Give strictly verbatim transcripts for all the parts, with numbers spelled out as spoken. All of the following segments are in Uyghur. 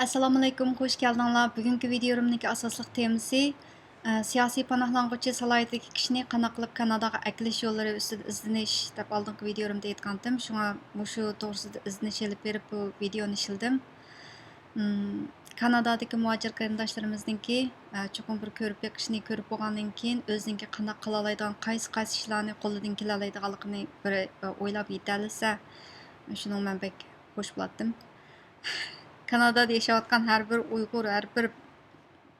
ئەسسالامۇئەلەيكۇم، خوش كەلدىڭلار. بۈگۈنكى ۋىدىيورۇمنىڭكى ئاساسلىق تېمىسى، ئە، سىياسىي پاناھلانغۇچى سالاھىيىتىدىكى كىشىنى قانداق قىلىپ كاناداغا ئەكېلىش يوللىرى ئۈستىدە ئىزدىنىش دەپ ئالدىنقى ۋىدىيورۇمدا ئېيتقانتىم. شۇڭا مۇشۇ توغرىسىدا ئىزدىنىش ئېلىپ بېرىپ بۇ ۋىدىيونى ئىشلىدىم. ئىم، كانادادىكى مۇھاجىر قېرىنداشلىرىمىزنىڭكى، ئە، چوقۇم بىر كۆرۈپ بېقىشنى، كۆرۈپ بولغاندىن كېيىن ئۆزىنىڭكى قانداق قىلالايدىغان، قايسى، قايسى ئىشلارنى قولىدىن كېلەلەيدىغانلىقىنى بىر، ئە، ئويلاپ يېتەلىسە، شۇنىڭ مەن بەك خوش بولاتتىم. كانادادا ياشاۋاتقان ھەر بىر ئۇيغۇر، ھەر بىر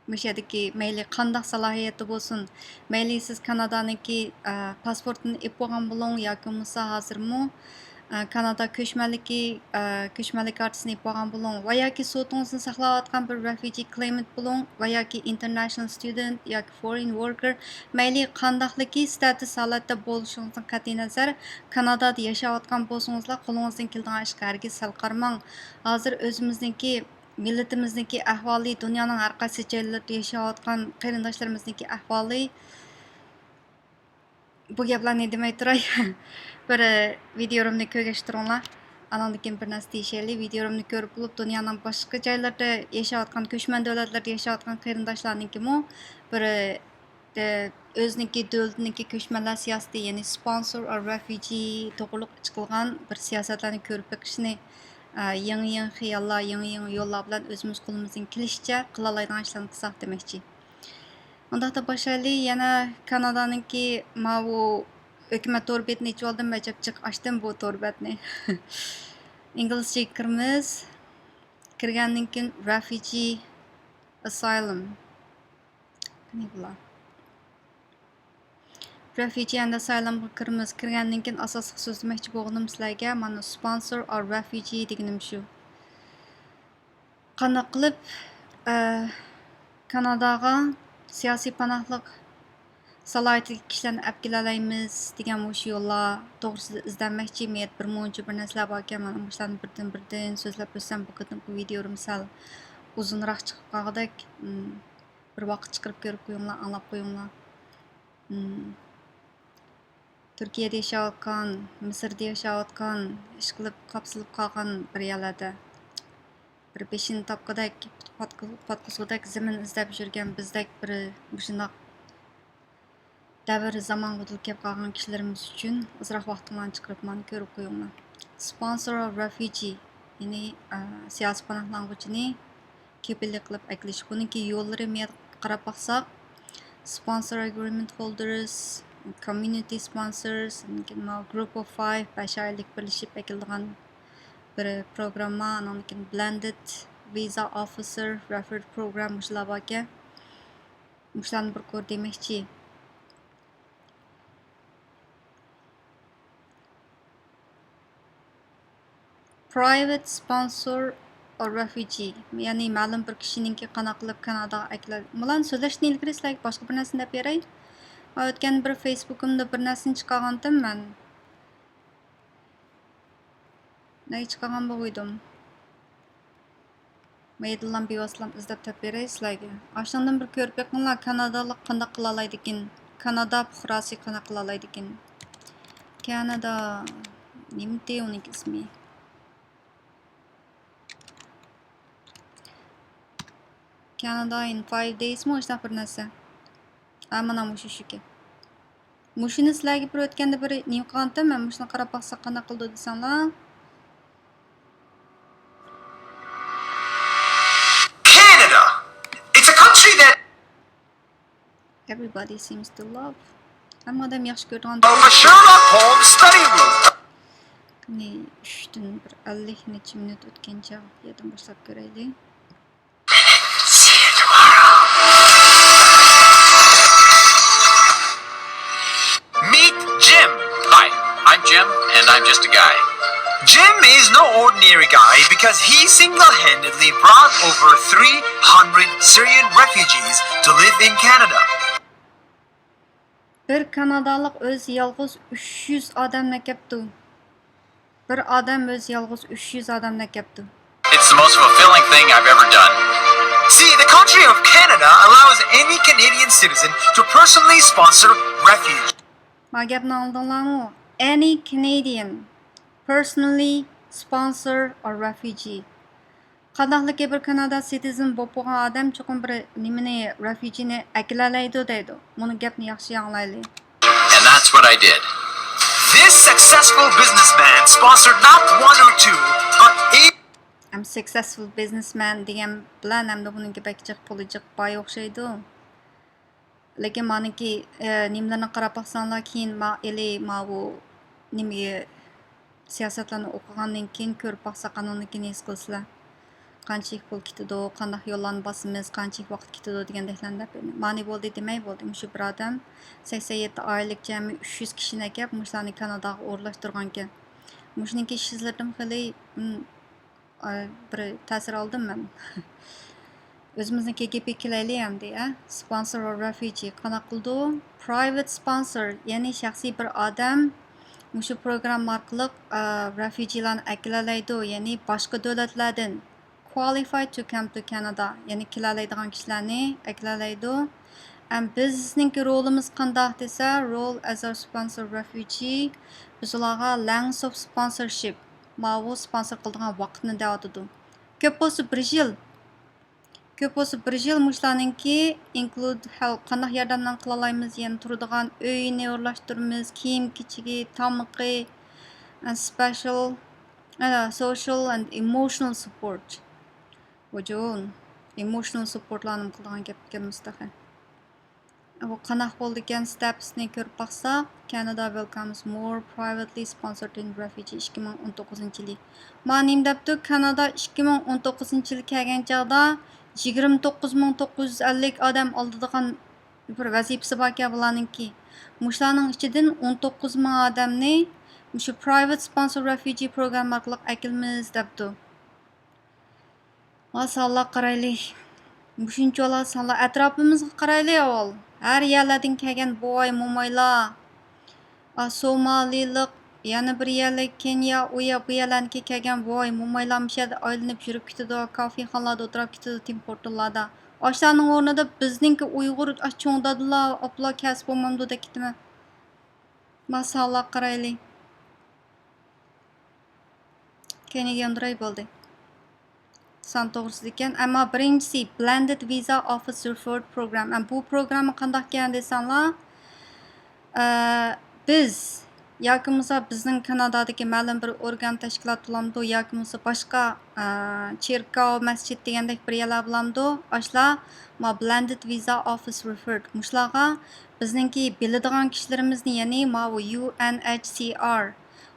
مۇشۇ يەردىكى مەيلى قانداق سالاھىيەتتە بولسۇن، مەيلى سىز كانادانىڭكى، ئە، پاسپورتىنى ئېلىپ بولغان بولۇڭ ياكى بولمىسا ھازىرمۇ، ئە، كانادا كۆچمەنلىكى، ئە، كۆچمەنلىك كارتىسىنى ئېلىپ بولغان بولۇڭ ۋە ياكى سوتىڭىزنى ساقلاۋاتقان بىر refugee claimant بولۇڭ ۋە ياكى international student ياكى foreign worker، مەيلى قانداقلىكى ستاتۇس ھالەتتە بولۇشىڭىزدىن قەتئىينەزەر، كانادادا ياشاۋاتقان بولسىڭىزلا قولىڭىزدىن كېلىدىغان ئىشقا ھەرگىز سەل قارىماڭ. ھازىر ئۆزىمىزنىڭكى مىللىتىمىزنىڭكى ئەھۋالى، دۇنيانىڭ ھەر قايسى جايلىرىدا ياشاۋاتقان قېرىنداشلىرىمىزنىڭكى ئەھۋالى، بۇ گەپلەرنى دېمەي تۇراي. بىر، ئە، ۋىدىيورۇمنى كۆرگەچ تۇرۇڭلار. ئاناندىن كېيىن بىر نەرسە دېيىشەيلى. ۋىدىيورۇمنى كۆرۈپ بولۇپ، دۇنيانىڭ باشقا جايلىرىدا ياشاۋاتقان، كۆچمەن دۆلەتلەردە ياشاۋاتقان قېرىنداشلارنىڭكىمۇ بىر، ئە، ئۆزىنىڭكى دۆلىتىنىڭكى كۆچمەنلەر سىياسىتى، يەنى sponsor or refugee توغرۇلۇق چىقىلغان بىر سىياسەتلەرنى كۆرۈپ بېقىشنى، ئە، يېڭى، يېڭى خىياللار، يېڭى، يېڭى يوللار بىلەن ئۆزىمىز قولىمىزدىن كېلىشىچە قىلالايدىغان ئىشلارنى قىلساق دېمەكچى. ئۇنداقتا باشلايلى. يەنە كانادانىڭكى ماۋۇ ھۆكۈمەت تور بېتىنى ئېچىۋالدىم، ئەجەب جىق ئاچتىم بۇ تور بەتنى. ئىنگلىزچىگە كىرىمىز. كىرگەندىن كېيىن refugee asylum. قېنى بۇلار؟ Refugee and asylumغا كىرىمىز. كىرگەندىن كېيىن ئاساسلىق سۆزلىمەكچى بولغىنىم سىلەرگە مانا sponsor or refugee دېگىنىم شۇ. قانداق قىلىپ، ئە، كاناداغا سىياسىي پاناھلىق سالاھىيىتىدىكى كىشىلەرنى ئەپ كېلەلەيمىز دېگەن مۇشۇ يوللار توغرىسىدا ئىزدەنمەكچى. مېيەت بىر مۇنچە بىر نەرسىلەر باركەن، مانا مۇشۇلارنى بىردىن-بىردىن سۆزلەپ ئۆتسەم، بۇ قېتىمقى ۋىدىيورۇم سەل ئۇزۇنراق چىقىپ قالغۇدەك. ئىم، بىر ۋاقىت چىقىرىپ كۆرۈپ قويۇڭلار، ئاڭلاپ قويۇڭلار. ئىم، تۈركىيەدە ياشاۋاتقان، مىسىردا ياشاۋاتقان، ئىشقىلىپ قاپسىلىپ قالغان بىر يەرلەردە بىر بېشىنى تاپقۇدەك، پاتقۇ-، پاتقۇزغۇدەك زېمىن ئىزدەپ يۈرگەن بىزدەك بىر مۇشۇنداق دەۋر زامانغا دۇچ كەپ قالغان كىشىلىرىمىز ئۈچۈن ئازراق ۋاقتىڭلارنى چىقىرىپ مانا كۆرۈپ قويۇڭلار. Sponsor of refugee، يەنى، ئە، سىياسىي پاناھلانغۇچىنى كېپىللىك قىلىپ ئەكېلىش. بۇنىڭكى يوللىرى مۇيەرگە قاراپ باقساق، sponsor agreement holders، community sponsors، ئاندىن كېيىن ماۋۇ group of five، بەش ئائىلىلىك بىرلىشىپ ئەكېلىدىغان بىر پروگرامما، ئاندىن كېيىن blended visa officer، referred program، مۇشۇلار باركەن. مۇشۇلارنى بىر قۇر دېمەكچى. Private sponsor or refugee، يەنى مەلۇم بىر كىشىنىڭكى قانداق قىلىپ كاناداغا ئەكېلە-، مۇلارنى سۆزلەشتىن ئىلگىرى سىلەرگە باشقا بىر نەرسىنى دەپ بېرەي. ئۆتكەن بىر فېيسبۇكۇمدا بىر نەرسىنى چىقارغانتىم مەن. نەگە چىقارغان بولغىيدىم؟ مەيدىللام بىۋاسىتىلام ئىزدەپ تاپىۋېرەي سىلەرگە. ئاشۇنىڭدىن بىر كۆرۈپ بېقىڭلار، كانادالىق قانداق قىلالايدىكىن؟ كانادا پۇقراسى قانداق قىلالايدىكىن؟ كانادا، نېمىتى ئۇنىڭكى ئىسمى؟ كانادا in five days مۇ، ئاشۇنداق بىر نەرسە. ھە، مانا مۇشۇ شۇكى. مۇشۇنى سىلەرگە بىر ئۆتكەندە بىر نېمە قىلغانتىم، مەن مۇشۇنى قاراپ باقساق قانداق قىلىدۇ دېسەڭلار. Canada. It's a country that everybody seems to love. ھەممە ئادەم ياخشى كۆرىدىغان of a Sherlock Holmes study room. قېنى، ئۈچتىن بىر ئەللىك نەچچە مىنۇت ئۆتكەن چاغ يەردىن باشلاپ كۆرەيلى. Meet Jim. Hi, I'm Jim, and I'm just a guy. Jim is no ordinary guy because he single-handedly brought over three hundred Syrian refugees to live in Canada. بىر كانادالىق ئۆزى يالغۇز ئۈچ يۈز ئادەمنى ئەكەپتۇ. بىر ئادەم ئۆزى يالغۇز ئۈچ يۈز ئادەمنى ئەكەپتۇ. It's the most fulfilling thing I've ever done. See, the country of Canada allows any Canadian citizen to personally sponsor refugees. ما گەپنى ئاڭلىدىڭلارمۇ؟ Any Canadian personally sponsor a refugee. قانداقلىكى بىر كانادا سىتىزېن بولۇپ بولغان ئادەم چوقۇم بىر نېمىنى، رېفۇجىنى ئەكېلەلەيدۇ دەيدۇ. مۇنۇ گەپنى ياخشى ئاڭلايلى. And that's what I did. This successful businessman sponsored not one or two, but eight. ئەم سەكسەسفۇل بىزنېسمەن دېگەن بىلەن ئەمدى بۇنىڭكى بەك جىق پۇلى جىق باي ئوخشايدۇ. لېكىن مانىكى نېمىلىرىنى قاراپ باقساڭلار كېيىن ما ئېلى ماۋۇ نېمىگە سىياسەتلەرنى ئوقۇغاندىن كېيىن كۆرۈپ باقساق ئانىڭدىن كېيىن ھېس قىلىسىلەر. قانچىلىك پۇل كېتىدۇ، قانداق يوللارنى باسىمىز، قانچىلىك ۋاقىت كېتىدۇ دېگەندەكلەرنى دەپ. مانى بولدى دېمەي بولدى. مۇشۇ بىر ئادەم سەكسەن يەتتە ئائىلىلىك جەمئىي ئۈچ يۈز كىشىنى ئەكەپ مۇشۇلارنى كاناداغا ئورۇنلاشتۇرغانىكەن. مۇشۇنىڭكى ئىش ئىزلىرىدىن خېلى بىر تەسىر ئالدىم مەن. ئۆزىمىزنىڭ كېگىپى كېلەيلى ئەمدى، ئە؟ سپونسور ۋە رېفۇجى قانداق قىلىدۇ؟ پرايۋېت سپونسور، يەنى شەخسىي بىر ئادەم مۇشۇ پروگرامما ئارقىلىق رېفۇجىلارنى ئەكېلەلەيدۇ، يەنى باشقا دۆلەتلەردىن. Qualified to come to Canada، يەنى كېلەلەيدىغان كىشىلەرنى ئەكېلەلەيدۇ. ئەم بىزنىڭكى رولىمىز قانداق دېسە، role as a sponsor refugee، بىز ئۇلارغا length of sponsorship، ماۋۇ سپونسور قىلىدىغان ۋاقىتنى دەۋاتىدۇ. كۆپ بولسا بىر يىل. كۆپ بولسا بىر يىل مۇشۇلارنىڭكى include help، قانداق ياردەملەرنى قىلالايمىز، يەنە تۇرىدىغان ئۆيىنى ئورۇنلاشتۇرىمىز، كىيىم كېچىكى، تامىقى، and special، social and emotional support. ۋۇجۇن، emotional supportلارنىمۇ قىلىدىغان گەپ ئىكەنمىز تېخى. بۇ قانداق بولىدىكەن، ستېپسنى كۆرۈپ باقساق، Canada welcomes more privately sponsored in refugee، ئىككى مىڭ ئون توققۇزىنچى يىلى. ما نېمە دەپتۇ، كانادا ئىككى مىڭ ئون توققۇزىنچى يىلى كەلگەن چاغدا يىگىرمە توققۇز مىڭ توققۇز يۈز ئەللىك ئادەم ئالىدىغان بىر ۋەزىپىسى باركەن بۇلارنىڭكى. مۇشۇلارنىڭ ئىچىدىن ئون توققۇز مىڭ ئادەمنى مۇشۇ private sponsor refugee program ئارقىلىق ئەكېلىمىز دەپتۇ. ۋا سانلارغا قارايلى. مۇشۇنچىۋالا سانلار. ئەتراپىمىزغا قارايلى ئاۋۋال. ھەر يەرلەردىن كەلگەن بوۋاي، مومايلار. ئا، سومالىلىق، يەنە بىر يەرلىك كېنىيە، ئۇ يەر، بۇ يەرلەرنىڭكى كەلگەن بوۋاي، مومايلار مۇشۇ يەردە ئايلىنىپ يۈرۈپ كېتىدۇ، كافېخانىلاردا ئولتۇراپ كېتىدۇ، تىم خورتونلاردا. ئاشۇلارنىڭ ئورنىدا بىزنىڭكى ئۇيغۇر، ئاشۇ چوڭ دادىلار، ئاپىلار كەلسە بولمامدۇ دەپ كېتىمەن. ما سانلارغا قارايلى. كەينىگە ياندۇراي بولدى. سان توغرىسىدىكەن. ئەمما بىرىنچىسى، blended visa office referred program. ئەم، بۇ پروگرامما قانداقكەن دېسەڭلار، ئە، بىز ياكى بولمىسا بىزنىڭ كانادادىكى مەلۇم بىر ئورگان، تەشكىلات بولامدۇ ياكى بولمىسا باشقا، ئە، چېركاۋ، مەسچىت دېگەندەك بىر يەرلەر بولامدۇ، ئاشۇلار ما blended visa office referred، مۇشۇلارغا بىزنىڭكى بىلىدىغان كىشىلىرىمىزنى، يەنى ماۋۇ يۇ ئېن ئېچ سى ئار،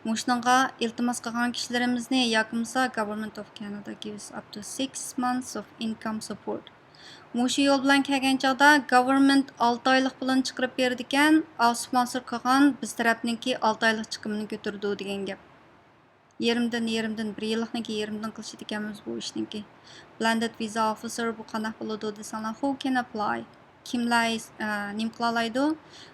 مۇشۇنىڭغا ئىلتىماس قىلغان كىشىلىرىمىزنى ياكى بولمىسا Government of Canada gives up to six months of income support. مۇشۇ يول بىلەن كەلگەن چاغدا گاۋېرمېنت ئالتە ئايلىق پۇلىنى چىقىرىپ بېرىدىكەن، ئاۋۇ سپونسور قىلغان بىز تەرەپنىڭكى ئالتە ئايلىق چىقىمىنى كۆتۈرىدۇ دېگەن گەپ. يېرىمدىن، يېرىمدىن، بىر يىللىقنىڭكى يېرىمدىن قىلىشىدىكەنمىز بۇ ئىشنىڭكى. Blended visa officer بۇ قانداق بولىدۇ دېسەڭلار، who can apply؟ كىملەر، ئە، نېمە قىلالايدۇ؟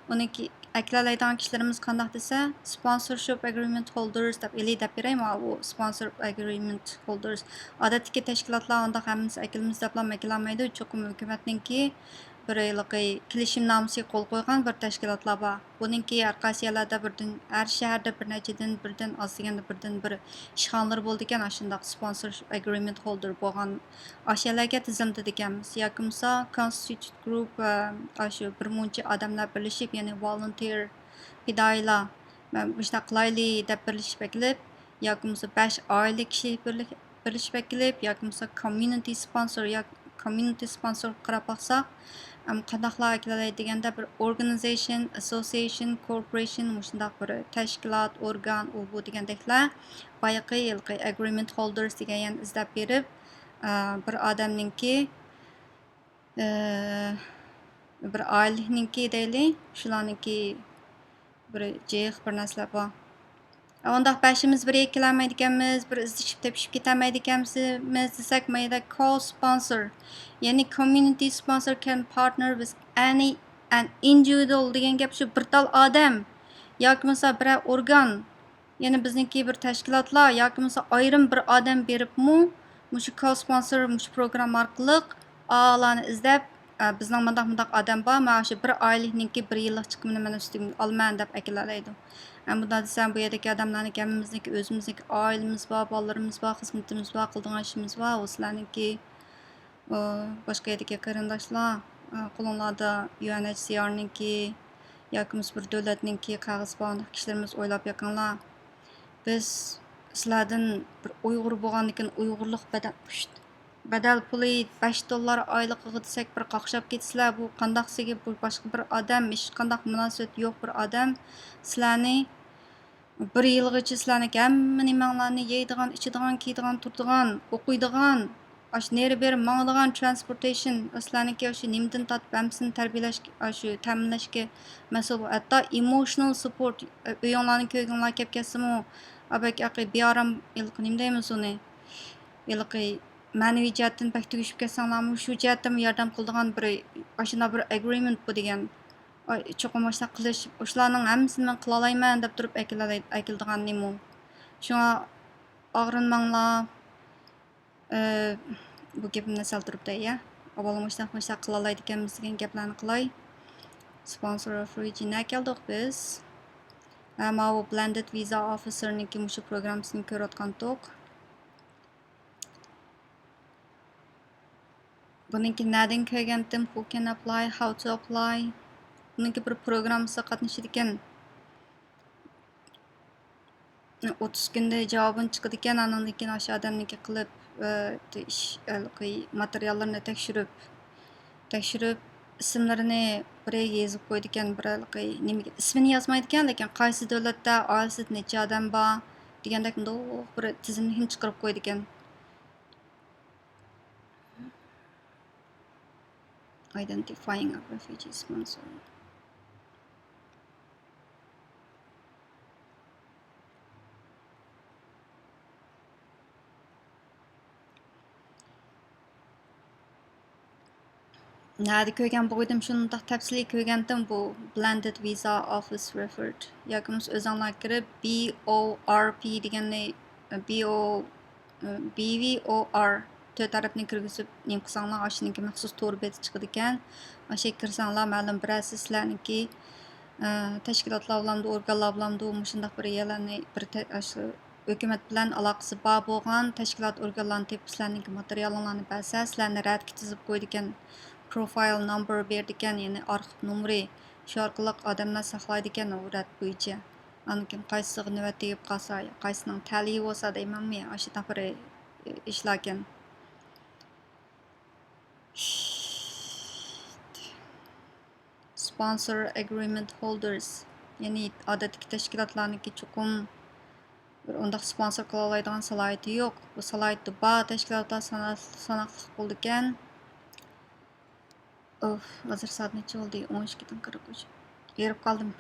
ئۇنى ئەكېلەلەيدىغان كىشىلىرىمىز قانداق دېسە، sponsorship agreement holders دەپ ئېلى دەپ بېرەي، ماۋۇ sponsor agreement holders. ئادەتتىكى تەشكىلاتلار ئۇنداق ھەممىسى ئەكېلىمىز دەپلا ئەكېلەلمەيدۇ. چوقۇم ھۆكۈمەتنىڭكى بىر ھېلىقى كېلىشىمنامىسىگە قول قويغان بىر تەشكىلاتلار بار. بۇنىڭكى ھەر قايسى يەرلەردە بىردىن، ھەر شەھەردە بىر نەچچىدىن، بىردىن ئاز دېگەندە بىردىن بىر ئىشخانىلىرى بولىدىكەن، ئاشۇنداق sponsor agreement holder بولغان ئاشۇ يەرلەرگە تىزىملىتىدىكەنمىز. ياكى بولمىسا constituted group، ئە، ئاشۇ بىر مۇنچە ئادەملەر بىرلىشىپ، يەنى volunteer، پىدائىيلار، مەن مۇشۇنداق قىلايلى دەپ بىرلىشىپ ئەكېلىپ، ياكى بولمىسا بەش ئائىلە كىشى بىرلىك-، بىرلىشىپ ئەكېلىپ، ياكى بولمىسا community sponsor ياكى community sponsor قاراپ باقساق، ئەم، قانداقلار ئەكېلەلەيدۇ دېگەندە، بىر organization، association، corporation، مۇشۇنداق بىر تەشكىلات، ئورگان، ئۇ بۇ دېگەندەكلەر بايىقى ھېلىقى agreement holders دېگەن يەرنى ئىزدەپ بېرىپ، ئە، بىر ئادەمنىڭكى، ئە، بىر ئائىلىنىڭكى دەيلى، شۇلارنىڭكى بىر جىق بىر نەرسىلەر بار. ئۇنداق بەشىمىز بىر يەرگە كېلەلمەيدىكەنمىز، بىر ئىزدىشىپ تېپىشىپ كېتەلمەيدىكەنمىز دېسەك، مايدا co-sponsor، يەنى community sponsor can partner with any an individual دېگەن گەپ شۇ، بىر تال ئادەم ياكى بولمىسا بىرەر ئورگان، يەنى بىزنىڭكى بىر تەشكىلاتلار ياكى بولمىسا ئايرىم بىر ئادەم بېرىپمۇ مۇشۇ co-sponsor، مۇشۇ پروگرامما ئارقىلىق ئالارنى ئىزدەپ، ئە، بىزنىڭ مۇنداق، مۇنداق ئادەم بار، مانا شۇ بىر ئايلىقنىڭكى بىر يىللىق چىقىمىنى مەن ئۈستۈمگە ئالىمەن دەپ ئەكېلەلەيدۇ. ئە، مۇنداق دېسەم، بۇ يەردىكى ئادەملەرنىڭكى ھەممىمىزنىڭكى ئۆزىمىزنىڭكى ئائىلىمىز بار، بالىلىرىمىز بار، خىزمىتىمىز بار، قىلىدىغان ئىشىمىز بار، ئۇ سىلەرنىڭكى ئۇ، باشقا يەردىكى قېرىنداشلار، ئۇ، قولۇڭلاردا يۇ ئېن ئېچ سى ئارنىڭكى ياكى بولمىسا بىر دۆلەتنىڭكى قەغىزى بار، ئۇنداق كىشىلىرىمىز ئويلاپ بېقىڭلار. بىز سىلەردىن بىر ئۇيغۇر بولغاندىكىن ئۇيغۇرلۇق بەدەل، بەدەل پۇلى بەش دوللار ئايلىقىغا دېسەك، بىر قاقشاپ كېتىسىلەر، بۇ قانداق سىزگە، بۇ باشقا بىر ئادەم، ھېچقانداق مۇناسىۋىتى يوق بىر ئادەم سىلەرنى بىر يىلغىچە سىلەرنىڭكى ھەممە نېمەڭلارنى، يەيدىغان، ئىچىدىغان، كىيىدىغان، تۇرىدىغان، ئوقۇيدىغان، ئاشۇ نېرى بېرى ماڭىدىغان ترانسپورتېيشن، سىلەرنىڭكى ئاشۇ نېمىدىن تارتىپ ھەممىسىنى تەربىيەلەشكە، ئاشۇ تەمىنلەشكە مەسئۇل. ھەتتا ئېموشنال سۇپورت، ئۆيۈڭلارنى كۆرگۈڭلار كەپ كەتسىمۇ، ئا، بەك ھېلىقى بىئارام، ھېلىقى نېمە دەيمىز ئۇنى؟ ھېلىقى مەنىۋى جەھەتتىن بەك تۈگىشىپ كەتسەڭلارمۇ، شۇ جەھەتتىنمۇ ياردەم قىلىدىغان بىر، ئاشۇنداق بىر ئاگرىمېنت بۇ دېگەن. ئاي، چوقۇم ئاشۇنداق قىلىش، ئۇشۇلارنىڭ ھەممىسىنى مەن قىلالايمەن دەپ تۇرۇپ ئەكېلەلەي-، ئەكېلىدىغان نېمە ئۇ. شۇڭا ئاغرىنماڭلار. ئى، بۇ گېپىمنى سەل تۇرۇپ دەي، يا. ئاۋۋال مۇشۇنداق، مۇشۇنداق قىلالايدىكەنمىز دېگەن گەپلەرنى قىلاي. سپونسور رېفرىجى نە كەلدۇق بىز؟ ھە، ماۋۇ بلەندېد ۋىزا ئوفىسېرنىڭكى مۇشۇ پروگراممىسىنى كۆرۈۋاتقانتۇق. بۇنىڭكى نەدىن كۆرگەنتىم، who can apply, how to apply. بۇنىڭكى بىر پروگراممىسىغا قاتنىشىدىكەن. ئوتتۇز كۈندە جاۋابىنى چىقىدىكەن، ئاندىن كېيىن ئاشۇ ئادەمنىڭكى قىلىپ، ئى، ئىش، ھېلىقى ماتېرىياللىرىنى تەكشۈرۈپ، تەكشۈرۈپ، ئىسىملىرىنى بىر يەرگە يېزىپ قويىدىكەن، بىر ھېلىقى نېمىگە، ئىسمىنى يازمايدىكەن، لېكىن قايسى دۆلەتتە، ئائىلىسىدە نەچچە ئادەم بار دېگەندەك مۇنداق بىر تىزىملىكنى چىقىرىپ قويىدىكەن. Identifying a refugee sponsor. نەدە كۆرگەن بولغىيدىم، شۇنداق تەپسىلىي كۆرگەنتىم، بۇ بلەندېد ۋىزا ئوفىس رېفېرد ياكى بولمىسا ئۆزۈڭلار كىرىپ، بى ئو ئار پى دېگەننى، بى ئو، بى ۋى ئو ئار تۆت ھەرپنى كىرگۈزۈپ نېمە قىلساڭلار، ئاشۇنىڭكى مەخسۇس تور بېتى چىقىدىكەن. ئاشۇ يەرگە كىرسەڭلار، مەلۇم بىرەرسى سىلەرنىڭكى، ئە، تەشكىلاتلار بولامدۇ، ئورگانلار بولامدۇ، مۇشۇنداق بىر يەرلەرنى بىر تە-، ئاشۇ ھۆكۈمەت بىلەن ئالاقىسى بار بولغان تەشكىلات ئورگانلارنى تېپىپ، سىلەرنىڭكى ماتېرىيالىڭلارنى بەرسە، سىلەرنى رەتكە تىزىپ قويىدىكەن، پروفايل نومبىر بېرىدىكەن، يەنى ئارخىپ نومۇرى. شۇ ئارقىلىق ئادەملەر ساقلايدىكەن ئۇ رەت بويىچە. ئاندىن كېيىن قايسىسىغا نۆۋەت تېگىپ قالسا، يا قايسىنىڭ تەلىيى بولسا دەيمەنمۇ، ئاشۇنداق بىر ئىشلاركەن. Sponsor agreement holders، يەنى ئادەتتىكى تەشكىلاتلارنىڭكى چوقۇم بىر ئۇنداق سپونسور قىلالايدىغان سالاھىيىتى يوق. بۇ سالاھىيىتى بار تەشكىلاتلار سانا-، ساناقلىق بولىدىكەن. ئوف، ھازىر سائەت نەچچە بولدى؟ ئون ئىككىدىن قىرىق ئۈچ. ھېرىپ قالدىم.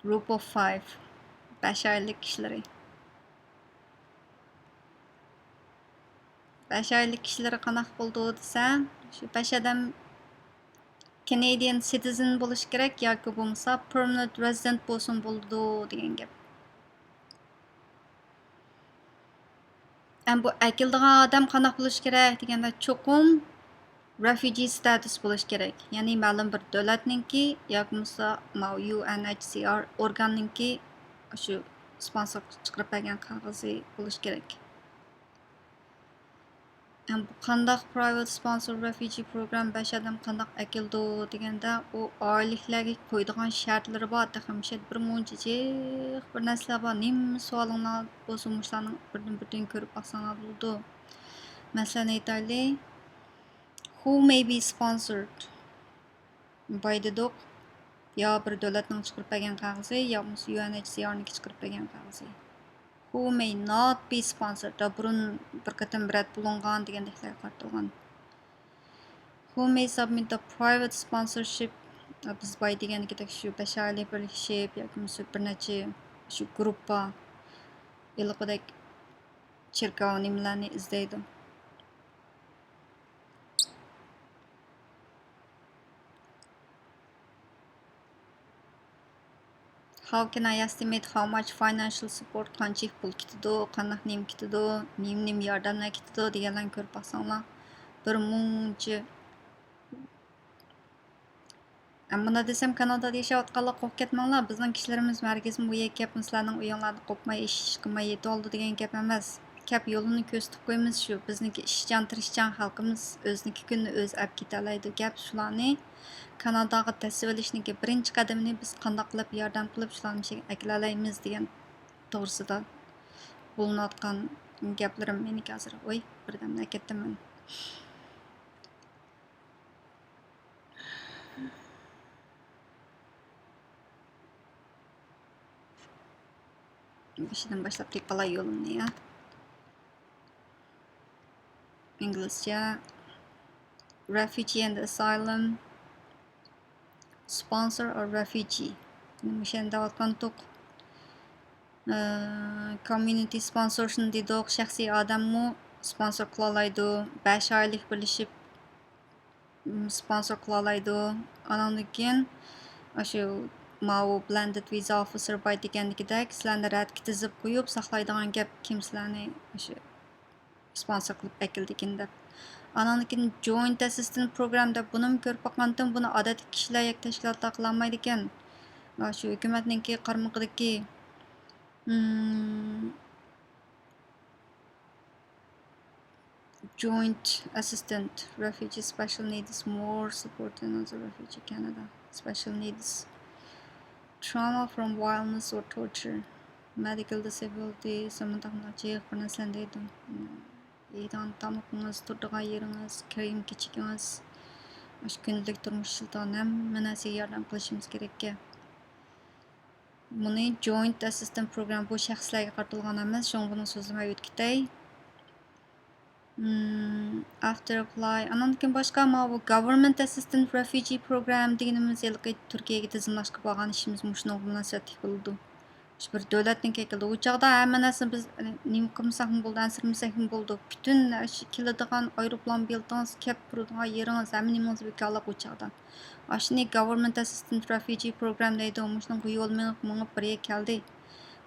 Group of five. بەش ئائىلىلىك كىشىلىرى. بەش ئائىلىلىك كىشىلىرى قانداق بولىدۇ دېسە، شۇ بەش ئادەم كېنېدىيەن سىتىزېن بولۇشى كېرەك ياكى بولمىسا پېرمانېنت رېزىدېنت بولسىمۇ بولىدۇ دېگەن گەپ. ئەمما بۇ ئەكېلىدىغان ئادەم قانداق بولۇشى كېرەك دېگەندە، چوقۇم رېفۇجى ستاتۇس بولۇشى كېرەك. يەنى مەلۇم بىر دۆلەتنىڭكى ياكى بولمىسا ماۋۇ يۇ ئېن ئېچ سى ئار ئورگاننىڭكى شۇ سپونسور چىقىرىپ بەرگەن قەغىزى بولۇشى كېرەك. ئەمما بۇ قانداق پرايۋېت سپونسور رېفۇجى پروگرام، بەش ئادەم قانداق ئەكېلىدۇ دېگەندە، ئۇ ئائىلىلىكلەرگە قويىدىغان شەرتلىرى بار، تېخى مۇشۇ يەردە بىر مۇنچە جىق بىر نەرسىلەر بار. نېمە سوئالىڭلار بولسا، مۇشۇلارنىڭ بىردىن بىردىن كۆرۈپ باقساڭلار بولىدۇ. مەسىلەن ئېيتايلى، who may be sponsored. بايا دېدۇق، يا بىر دۆلەتنىڭ چىقىرىپ بەرگەن قەغىزى، يا بولمىسا يۇ ئېن ئېچ سى ئارنىڭكى چىقىرىپ بەرگەن قەغىزى. Who may not be sponsored، بۇرۇن بىر قېتىم رەت بولۇنغان دېگەندەكلەرگە قارىتىلغان. Who may submit a private sponsorship، بىز بايا دېگەندىكىدەك شۇ بەش ئائىلە بىرلىشىپ ياكى بولمىسا بىر نەچچە شۇ گۇرۇپپا ھېلىقىدەك چېركاۋ نېمىلەرنى ئىزدەيدۇ. How can I estimate how much financial support، قانچىلىك پۇل كېتىدۇ، قانداق نېمە كېتىدۇ، نېمە نېمە ياردەملەر كېتىدۇ دېگەنلەرنى كۆرۈپ باقساڭلار. بىر مۇنچە. مۇنداق دېسەم، كانادادا ياشاۋاتقانلار قورقۇپ كەتمەڭلار، بىزنىڭ كىشىلىرىمىز ھەرگىزمۇ بۇ يەرگە كەپ، سىلەرنىڭ ئۆيۈڭلاردىن قوپماي، ئىش قىلماي يېتىۋالىدۇ دېگەن گەپ ئەمەس. كەپ يولىنى كۆرسىتىپ قويىمىز شۇ، بىزنىڭكى ئىشچان، تىرىشچان خەلقىمىز ئۆزىنىڭكى كۈنىنى ئۆزى ئەپ كېتەلەيدۇ. گەپ شۇلارنى كاناداغا دەسسىۋېلىشنىڭكى بىرىنچى قەدىمىنى بىز قانداق قىلىپ ياردەم قىلىپ شۇلارنى مۇشۇ يەرگە ئەكېلەلەيمىز دېگەن توغرىسىدا بولۇنۇۋاتقان گەپلىرىم مېنىڭكى ھازىر. ۋوي، بىردەمدىن ئەكەتتىم مەن. بېشىدىن باشلاپ تېپىپ ئالاي يولۇمنى، يا. ئىنگلىزچە. Refugee and asylum sponsor or refugee. مۇشۇ يەردە دەۋاتقانتۇق. ئى، community sponsorشىنى دېدۇق، شەخسىي ئادەممۇ سپونسور قىلالايدۇ. بەش ئائىلىلىك بىرلىشىپ، م، سپونسور قىلالايدۇ. ئاناندىن كېيىن ئاشۇ ماۋۇ blended visa officer بايا دېگەندىكىدەك سىلەرنى رەتكە تىزىپ قويۇپ ساقلايدىغان گەپ، كىم سىلەرنى ئاشۇ سپونسور قىلىپ ئەكېلىدىكىن دەپ. ئاناندىن كېيىن joint assistance program دەپ بۇنىمۇ كۆرۈپ باققانتىم، بۇنى ئادەتتىكى كىشىلەر ياكى تەشكىلاتلار قىلالمايدىكەن. شۇ ھۆكۈمەتنىڭكى قارمىقىدىكى، م، Joint Assistant Refugee Special Needs more support than other refugee Canada Special Needs. Trauma from violence or torture, medical disability، سەمەنداقنىڭ جىق بىر نەرسىلەرنى دەيدۇ. يەيدىغان تامىقىڭىز، تۇرىدىغان يېرىڭىز، كىيىم كېچىكىڭىز، مۇشۇ كۈندىلىك تۇرمۇش ئىشلىتىدىغان ھەممە نەرسىگە ياردەم قىلىشىمىز كېرەككەن. بۇنى Joint Assistant Program بۇ شەخسلەرگە قارىتىلغان ئەمەس، شۇڭا بۇنى سۆزلىمەي ئۆتۈپ كېتەي. مم، after apply. ئانان كېيىن باشقا ماۋۇ Government Assistant Refugee Program دېگىنىمىز ھېلىقى تۈركىيەگە تىزىملاشقا بارغان ئىشىمىز مۇشۇنىڭغا مۇناسىۋەتلىك بولىدۇ. شۇ بىر دۆلەتنىڭ كەكىلى. ئۇ چاغدا ھەممە نەرسىنى بىز نېمە قىلمىساقمۇ بولىدۇ، ئەنسىرىمىسەكمۇ بولىدۇ. پۈتۈن ئاشۇ كېلىدىغان ئايروپىلان بېلىتىڭىز، كەپ تۇرىدىغان يېرىڭىز، ھەممە نېمىڭىز بىكارلىق ئۇ چاغدا. ئاشۇنى Government Assistant Refugee Program دەيدۇ. مۇشۇنىڭغا يول مېڭىپ، مېڭىپ بىر يەرگە كەلدى.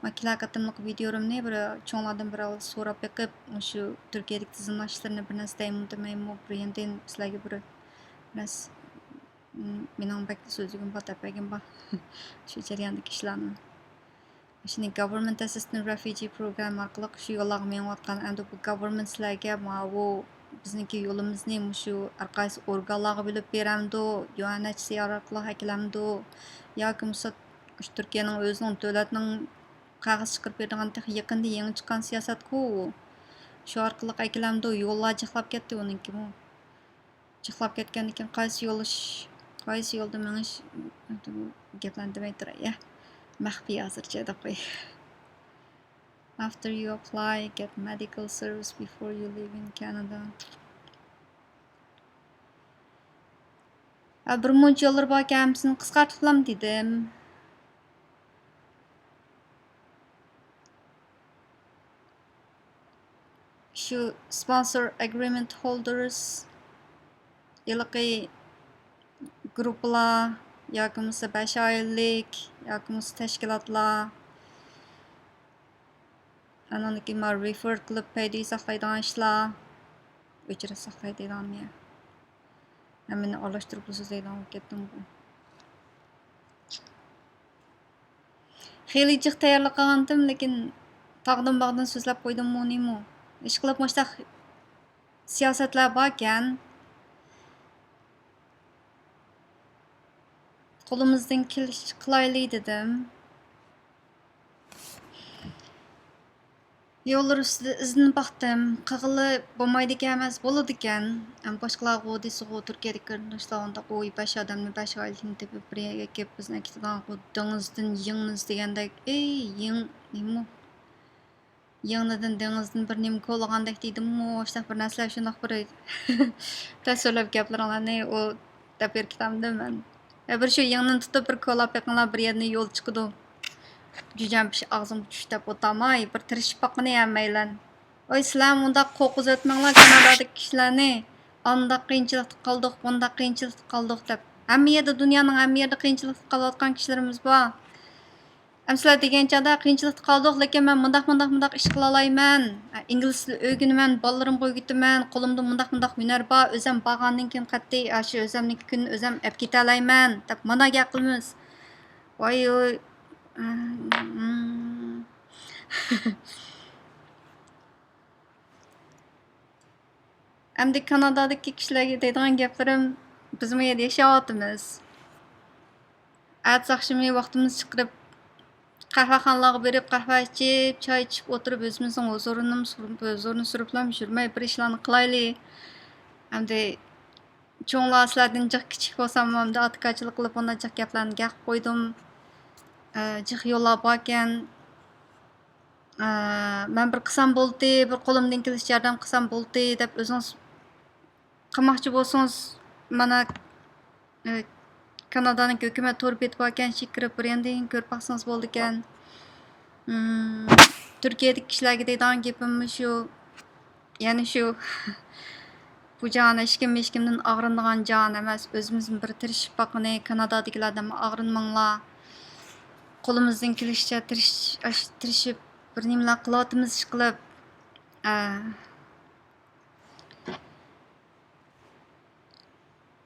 ما كېلەر قېتىملىق ۋىدىيولىرىمنى بىر چوڭلاردىن بىر ئاۋۋال سوراپ بېقىپ، مۇشۇ تۈركىيەدىكى تىزىملاشلىرىنى بىر نەرسە دەيمۇ دېمەيمۇ، بىر ياندىن سىلەرگە بىر نەرسە، مېنىڭ بەك سۆزلىگۈم بار، دەپ بەرگۈم بار. شۇ جەرياندىكى ئىشلارنى. شۇنى Government Assistant Refugee Program ئارقىلىق شۇ يوللارغا مېڭىۋاتقان، ئەمدى بۇ government سىلەرگە ماۋۇ بىزنىڭكى يولىمىزنى مۇشۇ ھەرقايسى ئورگانلارغا بۆلۈپ بېرەمدۇ، يۇ ئېن ئەيچ سى ئار ئارقىلىق ئەكېلەمدۇ ياكى بولمىسا شۇ تۈركىيەنىڭ ئۆزىنىڭ دۆلەتنىڭ قەغەز چىقىرىپ بېرىدىغان تېخى يېقىندا يېڭى چىققان سىياسەتكۇ ئۇ. شۇ ئارقىلىق ئەكېلەمدۇ، يوللار جىقلاپ كەتتى ئۇنىڭكىمۇ. جىقلاپ كەتكەندىن كېيىن قايسى يول، قايسى يولدا مېڭىش، گەپلەرنى دېمەي تۇراي، يا. مەخپىي ھازىرچە دەپ قوي. After you apply, get medical service before you leave in Canada. ھە، بىر مۇنچە يوللىرى باركەن، ھەممىسىنى قىسقارتىپلام دېدىم. شۇ sponsor agreement holders ھېلىقى گۇرۇپپىلار ياكى بولمىسا بەش ئائىلىلىك ياكى بولمىسا تەشكىلاتلار، ئانىڭدىن كېيىن مانا refer قىلىپ پەيدە ساقلايدىغان ئىشلار، ئۆچىرەت ساقلايدىغان يەر. ھەممىنى ئارىلاشتۇرۇپلا سۆزلەيدىغان بولۇپ كەتتىمغۇ. خېلى جىق تەييارلىق قىلغانتىم، لېكىن تاغدىن باغدىن سۆزلەپ قويدۇممۇ نېمە؟ ئىشقىلىپ مۇشۇنداق سىياسەتلەر باركەن، قولىمىزدىن كېلىشىچە قىلايلى دېدىم. يوللار ئۈستىدە ئىزدىنىپ باقتىم. قىلغىلى بولمايدىكەن ئەمەس، بولىدىكەن. ئەمما باشقىلارغۇ دېسىغۇ، تۈركىيەدىكى قېرىنداشلار ئۇنداق، ئۋاي، بەش ئادەمنى، بەش ئائىلىنى تېپىپ بىر يەرگە ئەكىپ بىزنى ئەكېتىدىغانغۇ، دېڭىزدىن يىڭنە ئىزدىگەندەك. ئەي، يىڭ، نېمە؟ يىڭنىدىن، دېڭىزدىن بىر نېمە كولاغاندەك دېدىممۇ، ئاشۇنداق بىر نەرسىلەر شۇنداق بىر تەسۋىرلەپ گەپلىرىڭلارنى ئۇ دەپ بېرىپ كېتەمدىم مەن. يا بىر شۇ يىڭنىنى تۇتۇپ بىر كولاپ بېقىڭلار، بىر يەردىن يول چىقىدۇ. جۈجەم پىش ئاغزىمغا چۈش دەپ ئولتۇرماي، بىر تىرىشىپ باققىنى ھەممەيلەن. ۋاي سىلەر مۇنداق قورقۇزۇۋەتمەڭلار كانادادىكى كىشىلەرنى. ئانداق قىيىنچىلىقتا قالدۇق، بۇنداق قىيىنچىلىقتا قالدۇق دەپ. ھەممە يەردە، دۇنيانىڭ ھەممە يەردە قىيىنچىلىقتا قالىۋاتقان كىشىلىرىمىز بار. ئەمسىلەر دېگەن چاغدا قىيىنچىلىقتا قالدۇق، لېكىن مەن مۇنداق، مۇنداق، مۇنداق ئىش قىلالايمەن. ئىنگلىز تىلى ئۆگىنىمەن، بالىلىرىمغا ئۆگىتىمەن، قولۇمدا مۇنداق، مۇنداق ھۈنەر بار، ئۆزۈم بارغاندىن كېيىن قەتئىي ئاشۇ ئۆزۈمنىڭكى كۈنىنى ئۆزۈم ئەپ كېتەلەيمەن، دەپ مانا گەپ قىلىمىز. ۋاي، ۋاي. ئەمدى كانادادىكى كىشىلەرگە دەيدىغان گەپلىرىم، بىزمۇ يەنە ياشاۋاتىمىز. ئەتىسى ئاخشىمى ۋاقتىمىز چىقىرىپ، قەھۋەخانىلارغا بېرىپ، قەھۋە ئىچىپ، چاي ئىچىپ ئولتۇرۇپ، ئۆزىمىزنىڭ ھۇزۇرىنىمۇ سۇر-، ھۇزۇرىنى سۈرۈپلا يۈرمەي، بىر ئىشلارنى قىلايلى. ئەمدى چوڭلار سىلەردىن جىق كىچىك بولساممۇ، ئەمدى ئاتىكارچىلىق قىلىپ، ئانداق جىق گەپلەرنى گەپ قويدۇم. ئە، جىق يوللار باركەن. ئە، مەن بىر قىلسام بولدى، بىر قولۇمدىن كېلىشىچە ياردەم قىلسام بولدى دەپ ئۆزىڭىز قىلماقچى بولسىڭىز، مانا، ئە، كانادانىڭ ھۆكۈمەت تور بېتى باركەن، ئىچىگە كىرىپ بىر ياندىن كۆرۈپ باقسىڭىز بولىدىكەن. ئىم، تۈركىيەدىكى كىشىلەرگە دەيدىغان گېپىم شۇ، يەنە شۇ، بۇ جاھان ھېچكىم ھېچكىمدىن ئاغرىنىدىغان جاھان ئەمەس. ئۆزىمىزمۇ بىر تىرىشىپ باققىنى، كانادادىكىلەردىنمۇ ئاغرىنماڭلار. قولىمىزدىن كېلىشىچە تىرىش-، ئاش-، تىرىشىپ، بىر نېمىلەر قىلىۋاتىمىز، ئىشقىلىپ. ئە،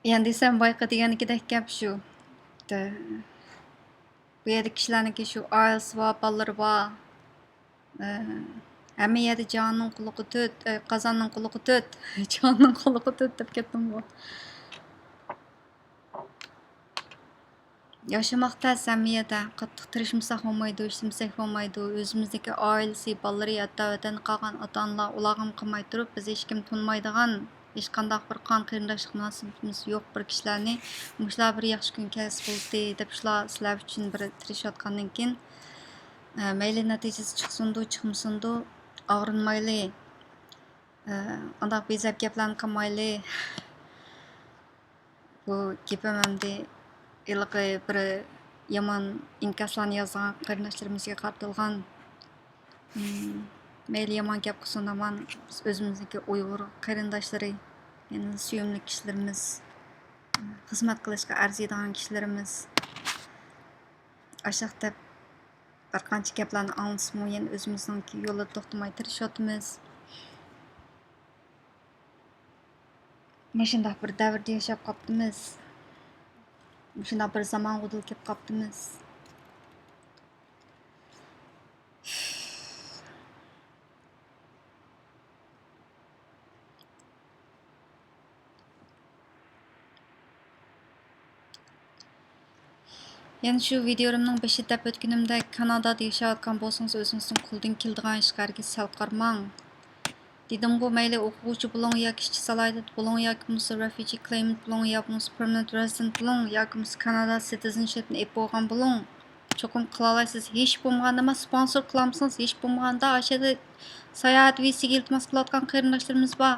يەنە دېسەم، بايىقى دېگەنكىدەك گەپ شۇ. بۇ يەردىكى كىشىلەرنىڭكى شۇ ئائىلىسى بار، بالىلىرى بار. ئە، ھەممە يەردە جاھاننىڭ قۇلىقى تۆت، ئە، قازاننىڭ قۇلىقى تۆت، جاھاننىڭ قۇلىقى تۆت دەپ كەتتىمغۇ. ياشىماق تەس ھەممە يەردە. قاتتىق تىرىشمىساق بولمايدۇ، ئىشلىمىسەك بولمايدۇ. ئۆزىمىزدىكى ئائىلىسى، بالىلىرى، ھەتتا ۋەتەندە قالغان ئاتا-ئانىلار، ئۇلارغىمۇ قىلماي تۇرۇپ، بىز ھېچكىم تونۇمايدىغان، ھېچقانداق بىر قان قېرىنداشلىق مۇناسىۋىتىمىز يوق بىر كىشىلەرنى مۇشۇلار بىر ياخشى كۈن كەلسە بولدى دەپ، شۇلار سىلەر ئۈچۈن بىر تىرىشىۋاتقاندىن كېيىن، ئە، مەيلى نەتىجىسى چىقسۇندۇ، چىقمىسۇندۇ، ئاغرىنمايلى. ئە، ئانداق بىزەپ گەپلەرنى قىلمايلى. بۇ گېپىم ئەمدى ھېلىقى بىر يامان ئىنكاسلارنى يازغان قېرىنداشلىرىمىزغا قارىتىلغان. مم، مەيلى يامان گەپ قىلسۇن، ھامان بىز ئۆزىمىزنىڭكى ئۇيغۇر قېرىنداشلىرى، يەنە سۆيۈملۈك كىشىلىرىمىز، خىزمەت قىلىشقا ئەرزىيدىغان كىشىلىرىمىز. ئاشاق دەپ بىر قانچە گەپلەرنى ئاڭلىسىمۇ، يەنە ئۆزىمىزنىڭكى يولىدا توختىماي تىرىشىۋاتىمىز. مۇشۇنداق بىر دەۋردە ياشاپ قاپتىمىز. مۇشۇنداق بىر زامانغا دۇچ كېلىپ قاپتىمىز. يەنە شۇ ۋىدىيولىرىمنىڭ بېشىدا دەپ ئۆتكىنىمدەك، كانادادا ياشاۋاتقان بولسىڭىز، ئۆزىڭىزنىڭ قولىدىن كېلىدىغان ئىشقا ھەرگىز سەل قارىماڭ. دېدىمغۇ، مەيلى ئوقۇغۇچى بولۇڭ ياكى ئىشچى سالاھىيىتى بولۇڭ ياكى بولمىسا رېفۇجى كلېيمېنت بولۇڭ يا بولمىسا پېرمانېنت رېزىدېنت بولۇڭ ياكى بولمىسا كانادا سىتىزېنشىپنى ئېلىپ بولغان بولۇڭ، چوقۇم قىلالايسىز. ھېچ بولمىغاندا، ما سپونسور قىلالمىسىڭىز، ھېچ بولمىغاندا ئاشۇ يەردە ساياھەت ۋىزىسىگە ئىلتىماس قىلىۋاتقان قېرىنداشلىرىمىز بار.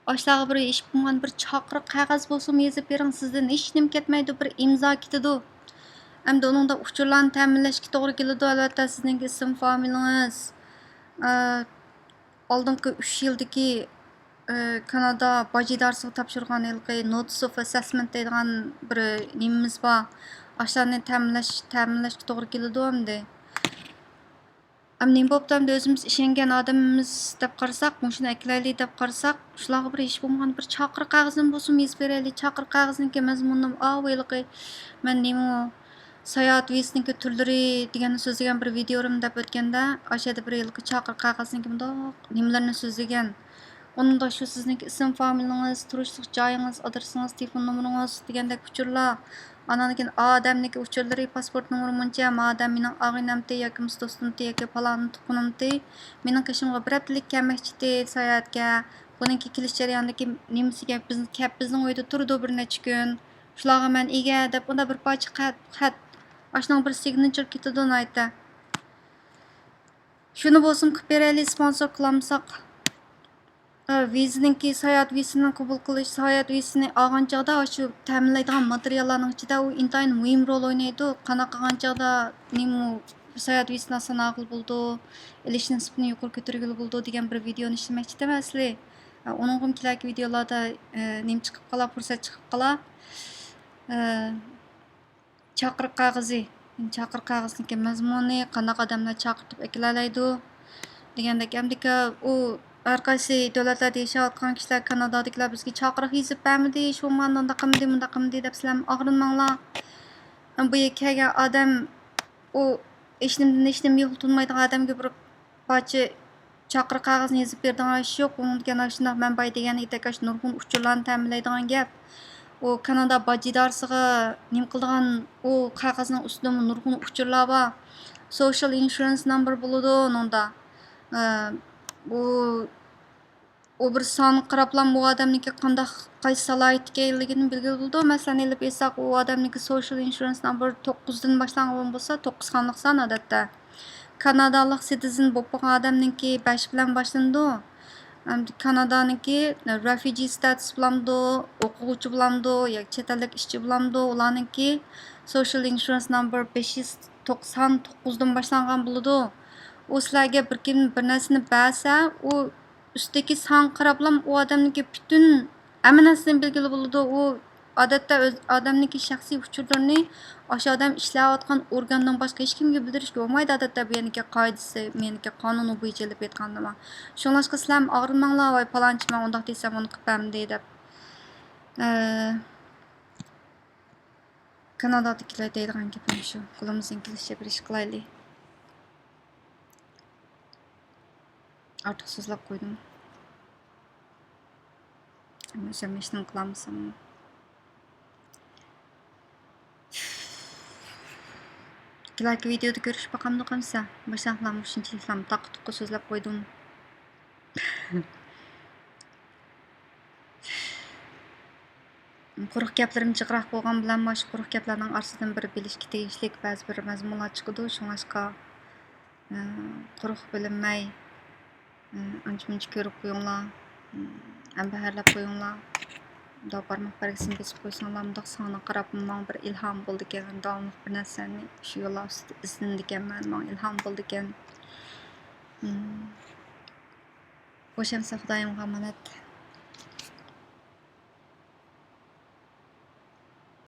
ئاشۇلارغا بىر ھېچ بولمىغاندا بىر چاقىرىق قەغەز بولسىمۇ يېزىپ بېرىڭ، سىزدىن ھېچنېمە كەتمەيدۇ، بىر ئىمزا كېتىدۇ. ئەمدى ئۇنىڭدا ئۇچۇرلارنى تەمىنلەشكە توغرا كېلىدۇ، ئەلۋەتتە، سىزنىڭكى ئىسىم فامىلىڭىز، ئە، ئالدىنقى ئۈچ يىلدىكى، ئە، كانادا باج ئىدارىسىغا تاپشۇرغان ھېلىقى نوتىس ئوف ئەسسېسمېنت دەيدىغان بىر نېمىمىز بار. ئاشۇلارنى تەمىنلەش، تەمىنلەشكە توغرا كېلىدۇ ئەمدى. ئەمدى نېمە بوپتۇ ئەمدى؟ ئۆزىمىز ئىشەنگەن ئادىمىمىز دەپ قارىساق، مۇشۇنى ئەكېلەيلى دەپ قارىساق، شۇلارغا بىر ھېچ بولمىغاندا بىر چاقىرىق قەغىزىمۇ بولسۇن يېزىپ بېرەيلى. چاقىرىق قەغىزىنىڭكى مەزمۇنىمۇ ئاۋۇ ھېلىقى، مەن نېمە، ساياھەت ۋىزىسىنىڭكى تۈرلىرى دېگەننى سۆزلىگەن بىر ۋىدىيولىرىم دەپ ئۆتكەندە، ئاشۇ يەردە بىر ھېلىقى چاقىرىق قەغىزىنىڭكى مۇنداق نېمىلىرىنى سۆزلىگەن. ئۇنىڭدا شۇ سىزنىڭكى ئىسىم فامىلىڭىز، تۇرۇشلۇق جايىڭىز، ئادرېسىڭىز، تېلېفون نومۇرىڭىز دېگەندەك ئۇچۇرلار. ئانان كېيىن ئادەمنىڭكى ئۇچۇرلىرى، پاسپورت نومۇرى مۇنچە، ما ئادەم مېنىڭ ئاغىنەمتى ياكى بولمىسا دوستۇمتى ياكى پالان تۇغقىنىمتى، مېنىڭ قېشىمغا بىر ھەپتىلىك كەلمەكچىتى ساياھەتكە. بۇنىڭكى كېلىش جەريانىدىكى نېمىسىگە بىز، كەپ بىزنىڭ ئۆيدە تۇرىدۇ بىر نەچچە كۈن. شۇلارغا مەن ئىگە دەپ، ئۇندا بىر پارچە خەت، خەت. ئاشۇنىڭ بىر سىگنىچۇر كېتىدۇ ناھايىتى. شۇنى بولسىمۇ قىلىپ بېرەيلى، سپونسور قىلالمىساق. ئە، ۋىزىنىڭكى، ساياھەت ۋىزىسىنى قوبۇل قىلىش، ساياھەت ۋىزىسىنى ئالغان چاغدا ئاشۇ تەمىنلەيدىغان ماتېرىياللارنىڭ ئىچىدە ئۇ ئىنتايىن مۇھىم رول ئوينايدۇ. قانداق قىلغان چاغدا نېمە، ساياھەت ۋىزىسىنى ئالسا نېمە قىلغىلى بولىدۇ، ئېلىش نىسبىتىنى يۇقىرى كۆتۈرگىلى بولىدۇ دېگەن بىر ۋىدىيونى ئىشلىمەكچىدىم ئەسلى. ئە، ئۇنىڭغىمۇ كېلەركى ۋىدىيولاردا، ئە، نېمە چىقىپ قالا، پۇرسەت چىقىپ قالا. ئە، چاقىرىق قەغىزى. چاقىرىق قەغىزىنىڭكى مەزمۇنى، قانداق ئادەملەر چاقىرتىپ ئەكېلەلەيدۇ دېگەندەك، ئەمدىكى ئۇ ھەر قايسى دۆلەتلەردە ياشاۋاتقان كىشىلەر، كانادادىكىلەر بىزگە چاقىرىق يېزىپ بەرمىدى، شۇڭا مانا مۇنداق قىلمىدى، مۇنداق قىلمىدى دەپ سىلەرمۇ ئاغرىنماڭلار. بۇ يەرگە كەلگەن ئادەم ئۇ ھېچنېمىدىن ھېچنېمە يوق، تونۇمايدىغان ئادەمگە بىر پارچە چاقىرىق قەغىزىنى يېزىپ بېرىدىغان ئىش يوق. ئۇنىڭدىكى ئاشۇنداق مەن بايا دېگەندەك ئاشۇ نۇرغۇن ئۇچۇرلارنى تەمىنلەيدىغان گەپ. ئۇ كانادا باج ئىدارىسىغا نېمە قىلىدىغان، ئۇ قەغەزنىڭ ئۈستىدىمۇ نۇرغۇن ئۇچۇرلار بار. سوشىيال ئىنشۇرەنس نامبىرى بولىدۇ ئۇنىڭدا. ئە، ئۇ ئۇ بىر سانغا قاراپلا ئۇ ئادەمنىڭكى قانداق، قايسى سالاھىيەتتە ئىكەنلىكىنى بىلگىلى بولىدۇ. مەسىلەن ئېلىپ ئېيتساق، ئۇ ئادەمنىڭكى سوشىيال ئىنشۇرەنس نامبىرى توققۇزدىن باشلانغان بولسا، توققۇز سانلىق سان ئادەتتە. كانادالىق سىتىزېن بولۇپ قالغان ئادەمنىڭكى بەش بىلەن باشلىنىدۇ. ئەمدى كانادانىڭكى رېفۇجى ستاتۇس بولامدۇ، ئوقۇغۇچى بولامدۇ ياكى چەت ئەللىك ئىشچى بولامدۇ، ئۇلارنىڭكى سوشىيال ئىنشۇرەنس نامبىرى بەش يۈز توقسان توققۇزدىن باشلانغان بولىدۇ. ئۇ سىلەرگە بىر كىم بىر نەرسىنى بەرسە، ئۇ ئۈستىدىكى سانغا قاراپلا ئۇ ئادەمنىڭكى پۈتۈن ھەممە نەرسىنى بىلگىلى بولىدۇ. ئۇ ئادەتتە ئۆز ئادەمنىڭكى شەخسىي ئۇچۇرلىرىنى ئاشۇ ئادەم ئىشلەۋاتقان ئورگاندىن باشقا ھېچكىمگە بىلدۈرۈشكە بولمايدۇ. ئادەتتە بۇ يەرنىڭكى قائىدىسى، بۇ يەرنىڭكى قانۇنى بويىچە ئېلىپ ئېيتقاندىمۇ. شۇڭلاشقا سىلەرمۇ ئاغرىنماڭلار، ۋاي پالانچى مەن ئۇنداق دېسەم ئۇنى قىلىپ بەرمىدى دەپ. ئە، كانادادىكىلەر دەيدىغان گېپىم شۇ. قولىمىزدىن كېلىشىچە بىر ئىش قىلايلى. ئارتۇق سۆزلەپ قويدۇم. ئەمما ھېچنېمە قىلالمىسام. كېلەركى ۋىدېئودا كۆرۈشۈپ باقامدۇق ئەمىسە؟ باشلىقلار مۇشۇنچىلىكلام تاققا تۇققا سۆزلەپ قويدۇم. قۇرۇق گەپلىرىم جىقراق بولغان بىلەن، مانا شۇ قۇرۇق گەپلەرنىڭ ئارىسىدىن بىر بىلىشكە تېگىشلىك بەزى بىر مەزمۇنلار چىقىدۇ. شۇڭلاشقا، ئە، قۇرۇق بىلىنمەي، ئە، ئانچە-مۇنچە كۆرۈپ قويۇڭلار، ئە، ھەمبەھىرلەپ قويۇڭلار. مۇنداق بارماق بەلگىسىنى بېسىپ قويساڭلار، مۇنداق ساڭا قاراپ ماڭا بىر ئىلھام بولىدىكەن. داۋاملىق بىر نەرسىلەرنى شۇ يول ئۈستىدە ئىزدىنىدىكەنمەن، ماڭا ئىلھام بولىدىكەن. خوش ئەمىسە، خۇدايىمغا ئامانەت.